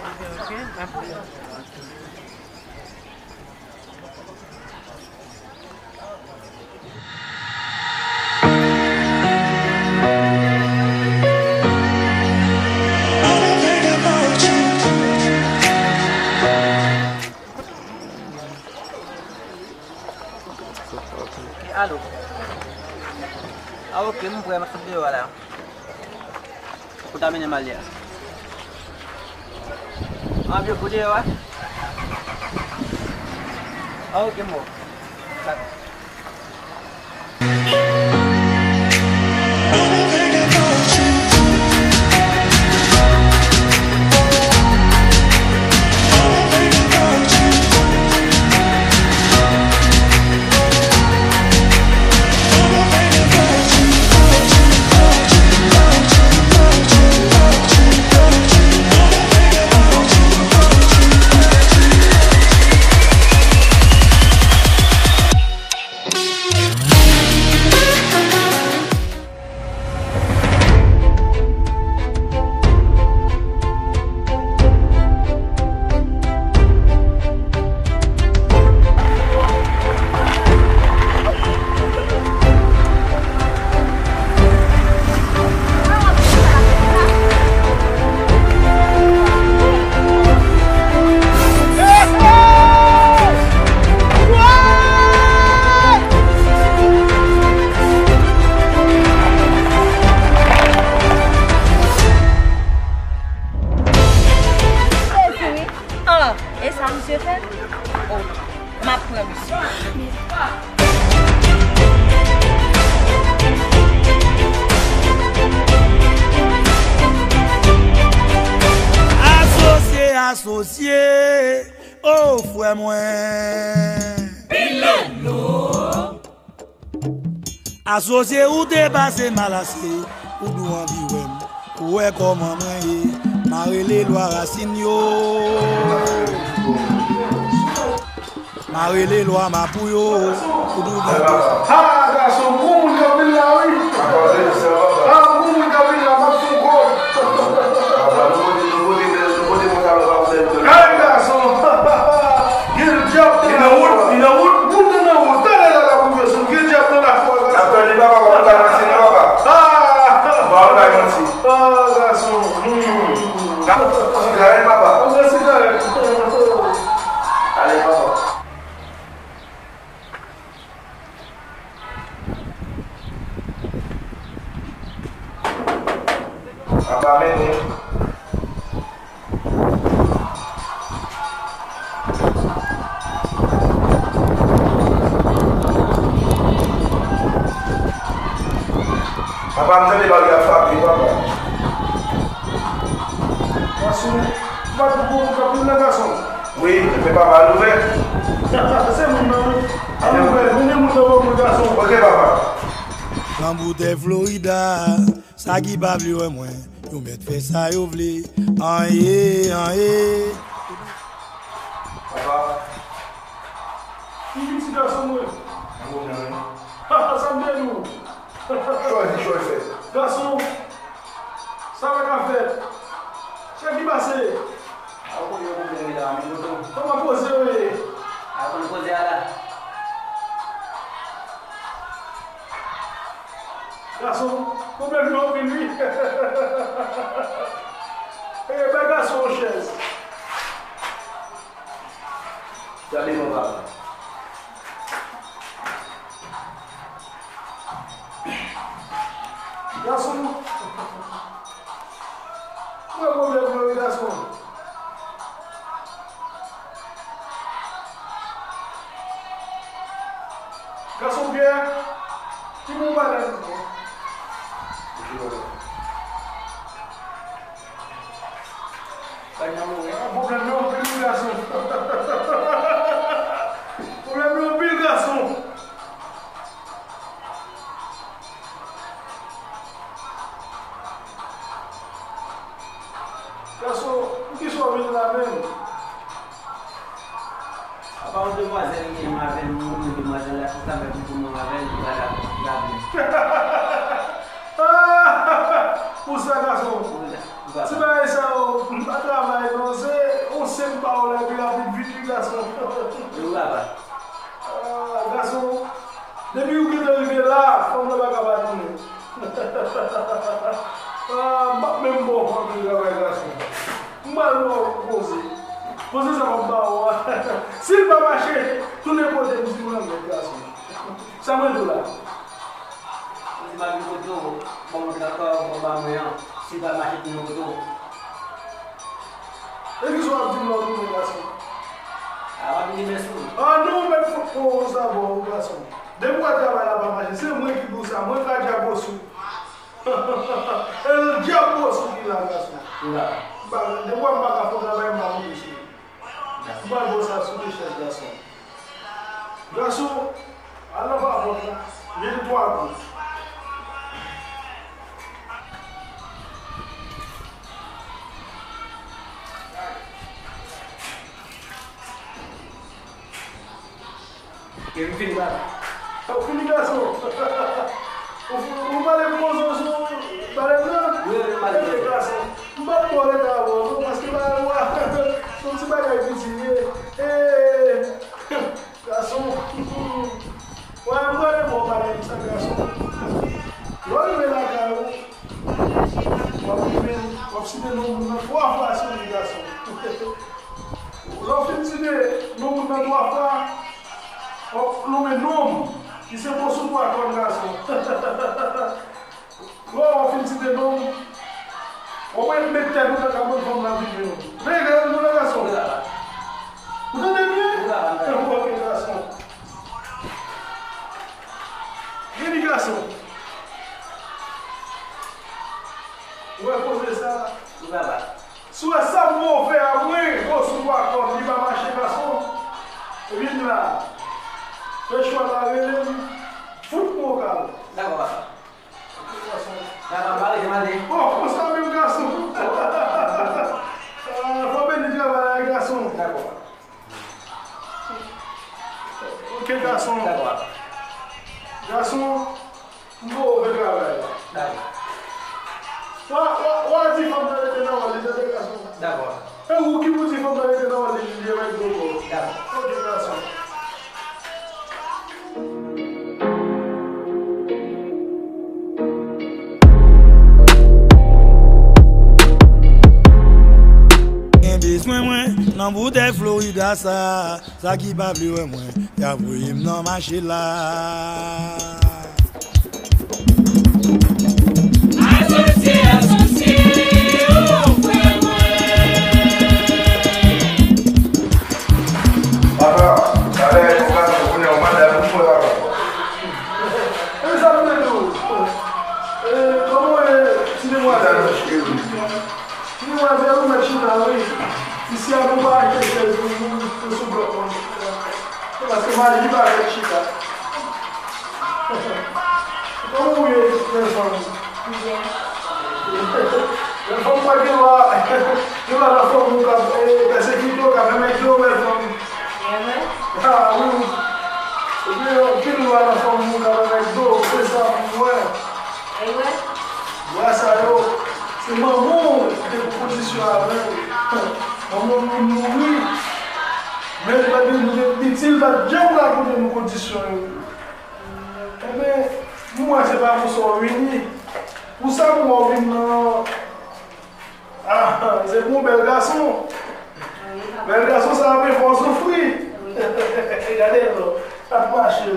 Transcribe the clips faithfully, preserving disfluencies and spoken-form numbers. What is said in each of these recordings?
Ok, ok, apre. Alo. Ah, ok, m prè, m ap sot deyò a la. Ou ta mennen m ale a. Anvye pou deyò a? Ah, ok, m wè w. Sezi wi. Ah, e sa misye fè? Oh, m ap pran misye. Asosye, asosye, o frè mwen. Asosye, ou te pase mal ase, ou dou anvi wè m, ou wè kòman mwen ye, m a rele lwa rasin yo. M a rele lwa mapou yo, pou nou gen. Ha, gason, gwo moun k ap vin la, wi. Ha, gwo moun k ap vin la, m ap fè yon kòb. Kay gason. Gen dyab nan wout, li nan wout. Wout nan wout, talè la l ap rive sou l. Gen dyab nan lakou a, gason. N ap tann li, papa, papa, papa, papa. Ah, gason. Hmm. Sigarèt, papa. Sigarèt. Ale, papa. Papa mennen. Papa, m tande bal yo ap frape, papa. Gason, m pa t pou moun k ap vin nan gason. Wi, men papa, al ouvè. Se moun nan, wi. Al ouvè, mennen moun nan ban mwen, gason. Ok, papa. Nan boutèy Florida, sa ki pa vle wè mwen, yo mèt fè sa yo vle. Anyen, anyen. Papa. Ki piti gason mwen. Mwen nan. Sa m te di w. Chwazi, chwazi fè. Gason, sa pa ka fèt. Sa ki pase? A, ou konn yo konn vin la, men tonton. Kòman koze yo ye? A, konn koze a la. Gason, pwoblèm yo anpil, wi. E, bay gason yon chèz. Gade non, papa. Gason. Mwen pwoblèm mwen, wi, gason. Gason Pyè, ki moun bagay nou? Pwoblèm yo anpil, wi, gason. Pwoblèm yo anpil, gason. Gason, poukisa w vin la menm? Apa yon demwazèl li gen m avè l, m renmen demwazèl la, se sa fè m tou menm avè l, li pa dakò, li pa vle. Pou sa, gason. Wi, Ti bagay sa yo, m pa travay non, se yon senp ba w la, epi rapid vit wi, gason. Wi, papa. Ah, gason, depi ou gentan rive la, fanm nan pa ka pa tounen. Ah, m p ap menm ba w fanm nan travay, gason. M pral ba w koze. Koze sa m ap ba w a. Si l pa mache, tounen kote m di mwen mèt, gason. Sa mwen di w la. Ou di m ap vin kote w, ban m transpò, ban m ba mwen an. Si l pa mache, tounen kote w. E kisa w ap di m la w tounen, gason? A, w ap vin men sou. Ah non, mèt fòk pran sa bò, gason. Depi w wè travay la pa mache, se mwen ki di w sa, mwen ka djab osou. E l djab osou ki la, gason. Ou la. M pa, depi w wè m pa ka fè travay, m pa monte sou. M pral ba w sa sou de chèz, gason. Gason, al nan papòt la, mil twa goud. E m fin la. Ou fini, gason? Ou, ou pale konsa sou balèn nan? Wi, wi, m pale. Ebyen, gason, m p ap ba w leta avè w non, paske bagay ou a, se yon ti bagay piti l ye. E, gason, wè, m pale ba w bagay sa, gason. Lè w rive lakay ou, w ap rive, w ap site non moun nan twa fwa sou li, gason. Lè w fin site non moun nan twa fwa, w ap nonmen non m, ki se bòs ou twa kòn, gason. Lè w fin site non m, w ap met tèt ou nan kabann fanm nan vin jwenn ou. Men, gade nou la, gason. Ou tande byen? Ok, gason. Vini, gason. Ou wè koze sa? Wi, papa. Si w wè sa m ba w fè a, mwen, gwo sou twa kòn, li pa mache, gason. Vin la. Fè chwa la, rele m. Fout mwen w kal. Dakò, papa. Ok, gason. Papa, m pa rete m ale. Bon, konsa menm, gason. Ah, fò beni travay la, gason. Dakò. Ok, gason. Dakò, papa. Gason, m ba w fè travay la. Dakò. Wa, wa, wa di fanm nan rete nan wòl li, tande, gason. Dakò. E ou ki pou di fanm nan rete nan wòl li, li rete nan wòl li. Dakò. Ok, gason. Gen bezwen mwen nan boutèy Florida sa, sa ki pa vle wè mwen, y ap voye m nan mache la. Asosye, asosye, o frè mwen. Papa, talè, yon gason konnen yon madanm pou mwen, papa. E sa m te di w. E, kòman w ye, ti demwazèl? Ti demwazèl, ou mèt chita, wi. Isi a, nou pa achte chèz pou moun, pou sou blòk mwen. Paske maji pa fèt chita. Kòman w ye, jèn fanm? Byen. Jèn fanm pa gen lwa, gen lwa nan fanmi w k ap, eh, pèsekite w, k ap fè mèt yo, bèl fanm. E vre? Ah, wi. Ebyen, anpil lwa nan fanmi w k ap fè mèt yo, se sa pou mwen. E vre? Lwa sa yo, se manman w ki te pou kondisyon avè l. Manman w mouri. Men lè nou te piti, l pa t janm rakonte nou kondisyon yo. Enben, m wè se pa pou sa w vini. Pou sa m wè w vin nan. Ah, se pou yon bèl gason. Bèl gason sa ap fè w soufri. Gade l non, ap mache l.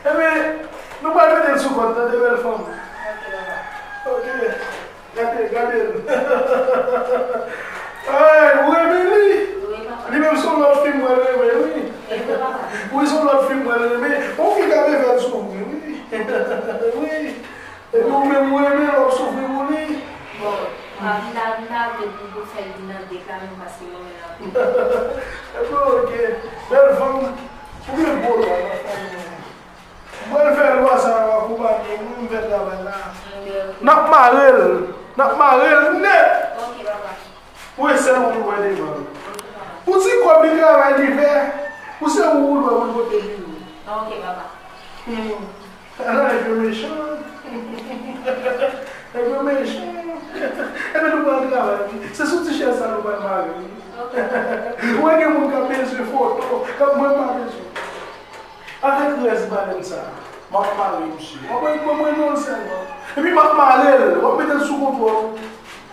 Enben, nou pral mete l sou kòd, tande bèl fanm. Ok. Gade, gade l. Ay, ou renmen li? Wi, papa. Li menm se yon lòt fi m wè l renmen, wi. Wi, papa. Wi, se yon lòt fi m wè l renmen. Yon fi k ap fè l soufri, wi. Wi. Epi ou menm ou renmen l, w ap soufri pou li. Bon, m pa vin la, m ta vle pou, pou fè l vin nan de ka menm paske mwen renmen l anpil. Epi, ok. Bèl fanm, ou gen gwo lwa nan fanmi w. Mwen fè lwa sa yo akonpanye nou, m fè travay la. N ap mare l. N ap mare l nèt. Ok, papa. Ou wè sèl ou pou wè devan l. Pou ti kòb li travay li fè, pou se ou ou dwe pou l pote vini. Ok, papa. Hmm. Ala nèg yo mechan. Nèg yo mechan. Ebyen, nou pral travay, wi. Se sou ti chèz sa nou pral mare, wi. Ou wè gen moun k ap bezwen foto, k ap, mwen pa bezwen. Avèk rès balèn sa, m ap mare misye. W ap wè, mwen, mwen non l sèlman. Epi m ap mare l, w ap mete l sou kontwòl.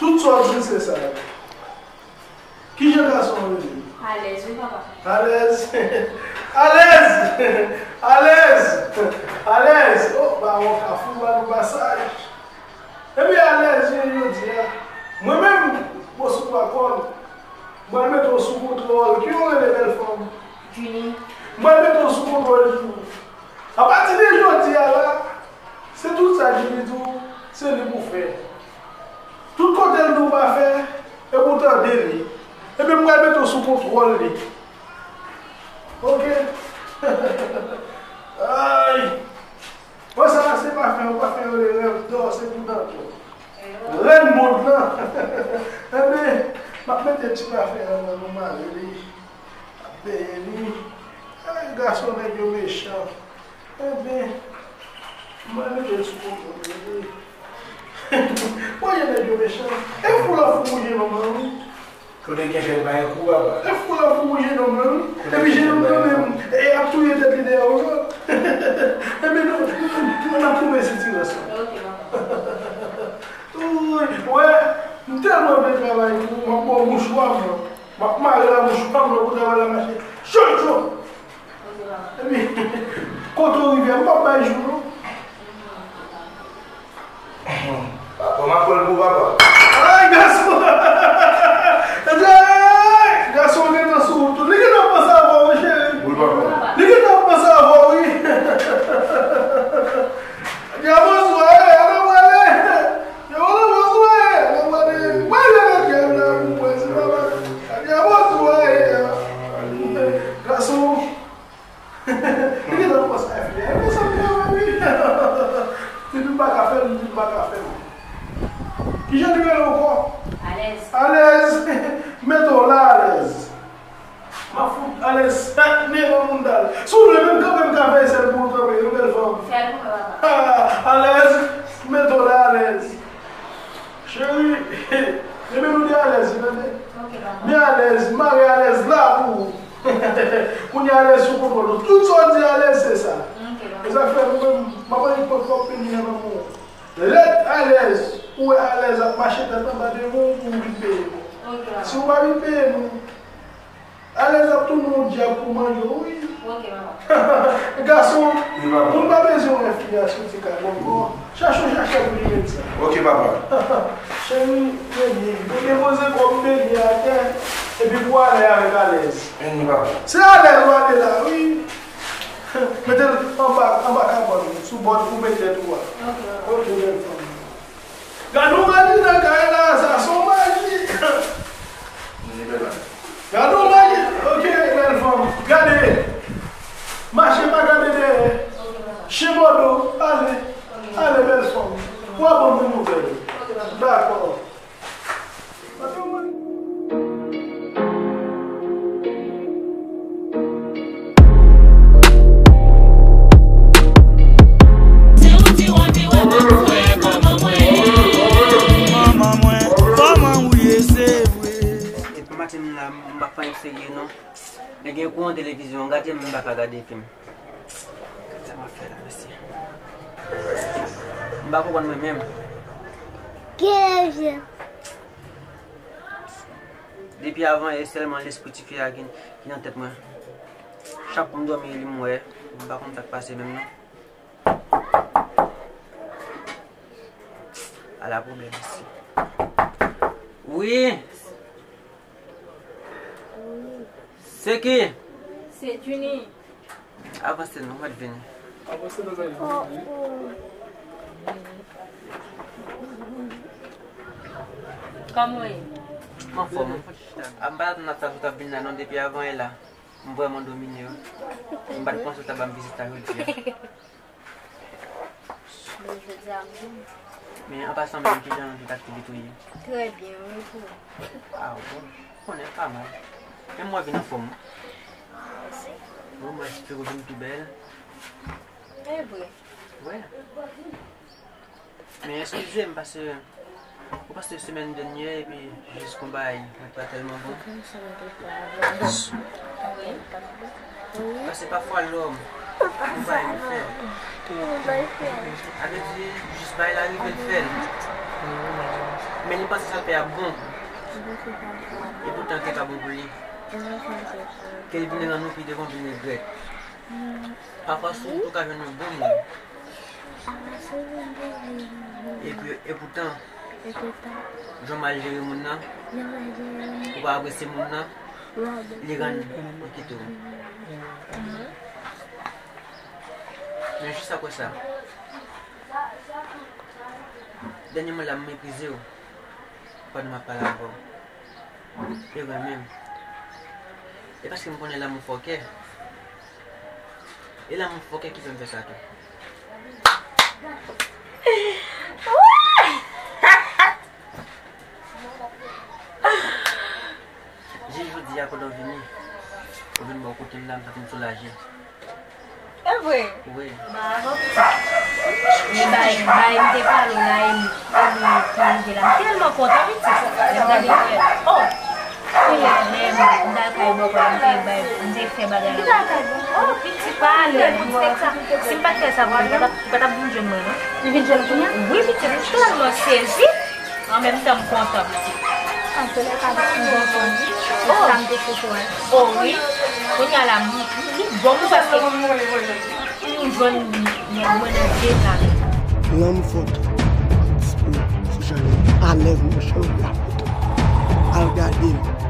Tout sa w di, se sa. Kijan gason an rele? Alèz, wi, papa. Alèz. Alèz. Alèz. Alèz. Oh, bawon Kafou ba nou pasaj. Epi alèz, jan yo di a. Mwen menm, mwen sou pa kòn. Mwen mete w sou kontwòl. Ki yo rele bèl fanm? Junie. Mwen mete w sou kontwòl, Junie. Apati de jodi a la, se tout sa Julie di w, se li pou fè. Tout kote l di w pa fè, epi w tande li. Epi m pral mete w sou kontwòl li. Oke? Ay! Bon, sa se pa fè, ou pa fè yo le rèv dò, se pou danto. Rèn mond lan. Enben, m ap mete ti zafè an nan nou mare li. M ap peye li. Ay, gason nèg yo mechan. Enben, m al mete l sou kontwòl, tande. Mwen, nèg yo mechan. E fou la fou mouye manman, wi. Kote gen fè bay kou, papa. E fou la fou mouye nonm nan, wi. Epi jenòm nan menm, e ap touye tèt li dèyè w, non. Enben, nou, nou, nou, n ap twouve sitirans lan. Ok, papa. Wi, wè, m tèlman vle travay pou ou, m ap ba w mouchwa m nan. M ap mare la mouchwa m nan pou travay la mache. Cho, cho. Epi, kote w rive a, m p ap bay jou, non. Papa, m ap pran l pou papa. Ay, gason! Ay, gason gentan sou wout. Li gentan panse avè w, wi, cheri. Wi, papa. Li gentan panse avè w, wi. Dyaboz, wè, ann prale. Dyaboz, wè, ann prale. Wè, lè mwen gen la, mwen se papa. Dyaboz, wè. Gason. Li gentan panse a fini. E konsa m travay, wi. Depi m pa ka fè l, m di m pa ka fè l. Kijan li rele ankò? Alèz. Alèz. Mete w la, Alèz. M ap fout Alèz sèt nèg an moun dal. Si w vle, menm kanpe m ka fè sèl pou w kanpe, yon bèl fanm. Fè l pou mwen, papa. Ah, Alèz. Mete w la, Alèz. Cheri, ebyen nou te alèz, wi, tande. Ok, papa. Men alèz, mare alèz la pou ou. Kounye a alèz sou kontwòl ou. Tout sa w di alèz, se sa. Ok, papa. E sa k fè nou menm, m ap annik pran twòp peni nan men w. Lè alèz, ou wè alèz ap mache tèt anba devan w pou w vin peye nou. Ok, papa. Si w pa vin peye nou, Alèz ap tounen yon dyab pou manje w, wi. Ok, papa. Gason, wi, papa, moun pa bezwen wè fi a sou ti kay ankò. Chache yon chache pou li met sa. Ok, papa. Cheri, premye, nou depoze kò m benyen atè, epi pou ale avèk Alèz. Wi, papa. Se Alèz w ale la, wi. Mete l anba, anba kabann, sou bòd pou mete tèt ou a. Ok, papa. Ok, bèl fanm. Gade yon maji nan kay la, sa se yon maji. Gade yon maji. Ok, bèl fanm. Gade. Mache pa gade dèyè. Chen mòdo. Ale. Ale, bèl fanm. W a ban m yon nouvèl. Dakò. Manman mwen, kòman ou ye, se vre? Depi maten m la, m pa fè anyen serye non. Men gen kouran televizyon, gade m pa ka gade fim. Sa m ap fè la, mesye? M pa konprann mwen menm. Depi avan yè sèlman lespri tifi a ki, ki nan tèt mwen. Chak kou m dòmi li m wè, m pa konn sa k pase menm non. Ala pwoblèm isi. Wi. Se ki? Se Junie. Avanse non, mwen vini. Avanse non, mwen vini. Kòman w ye? M anfòm. A m pa t atann sa sou t ap vin la non, depi avan yè la. M vrèman domine wi. M pa t panse w ta ban m vizit la jodi a. Men jodi a m vini. Men an pasan menm, kijan tout aktivite w ye? Trè byen, wi, pou ou? A bon, konnen pa mal. Men mwen vin anfòm. Mèsi. Bon, mwen espere w vin pi bèl. E vre. Wi. Men eskize m paske Ou panse semèn dènyè epi jis konbay mwen pa tèlman bon? Paske pafwa lòm konbay li fè. A vle di, jis bay la rive l fè l. Men li panse sa l fè a bon. Epoutan ke pa bon pou li. Ke li vin rann ou pi devan vin regrèt. Pafwa sou wout ou ka jwenn yon bon moun. Epi, epoutan, jan w mal jere moun nan, ou pa apresye moun nan, li rann li kite w. Men jis apre sa, dènyèman la m meprize w pandan m ap pale avè w. E renmen m. E paske m konnen lanmou fòkè. E lanmou fòkè ki fè m fè sa tou. Jis jodi a, pandan w vini, ou vin bò kote m la, m santi m soulaje. E vre? Wi. Bravo, pitit. E bay, bay, m te pale w la, e li, e li ki rive la. M tèlman kontan, pitit. Lè m gade, oh! Kounye a menm, m t al kay bòkò la, m te bay, m te fè bagay la. Oh, pitit, pa ale. Si m pa t fè sa pou ou, ou pa t ap, ou pa t ap vin jwenn mwen, non. Li vin jwenn ou kounye a? Wi, pitit, m tèlman sezi. An menm tan, m kontan, pitit. An, se lè sa, m kontan. Oh! Sa m te sou kò a. Oh, wi. Kounye a la, m, m, m bon, m paske m jwenn mwen nan je l la. Lanmou fòkè ap disponib sou chanèl Alèz Mwen Chanje Akout. Al gade l.